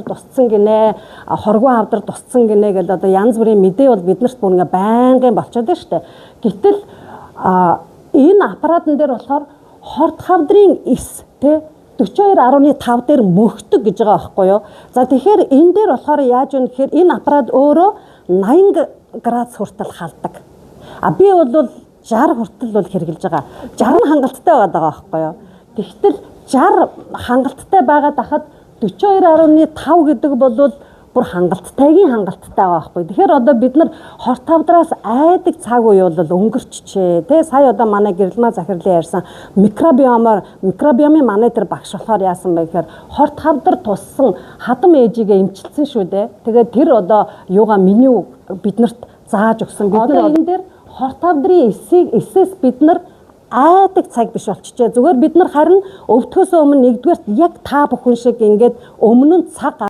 Тусцсан гинэ, хоргоо хавдар тусцсан гинэ гэдэг одоо янз бүрийн мэдээ бол биднэрт бүр ингээ байнгын болчиход байна шүү дээ. Гэтэл энэ аппаратн дээр болохоор хорт хавдрын эс тэ 42.5 дээр мөхдөг гэж байгаа байхгүй юу? За, тэгэхээр энэ дээр болохоор яаж вэ гэхээр энэ аппарат өөрөө 80 градус хүртэл халдаг. А би бол 60 хүртэл бол хэрэглэж байгаа. 60 нь хангалттай байгаа байхгүй юу? Тэгтэл 60 хангалттай байгаад ахад 42.5 гэдэг бол бүр хангалттайгийн хангалттай байгаа байхгүй. Тэгэхээр одоо бид нар хорт хавдраас айдаг цаг үе бол өнгөрччээ. Тэ, сая одоо манай Гэрэлмаа захирлын ярьсан микробиомоор, микробиомын манай тэр багш болохоор яасан бэ гэхээр хорт хавдар туссан хадам ээжигээ эмчилсэн шүү дээ. Тэгээд тэр одоо юугаа меню биднэрт зааж өгсөн. Бид нар энэ дээр хорт хавдрын эсийг эсээс бид нар айдаг цаг биш болчихжээ. Зүгээр бид нар харин өвдөхөөс өмнө нэгдүгээрт яг та бүхэн шиг ингээд өмнө нь цаг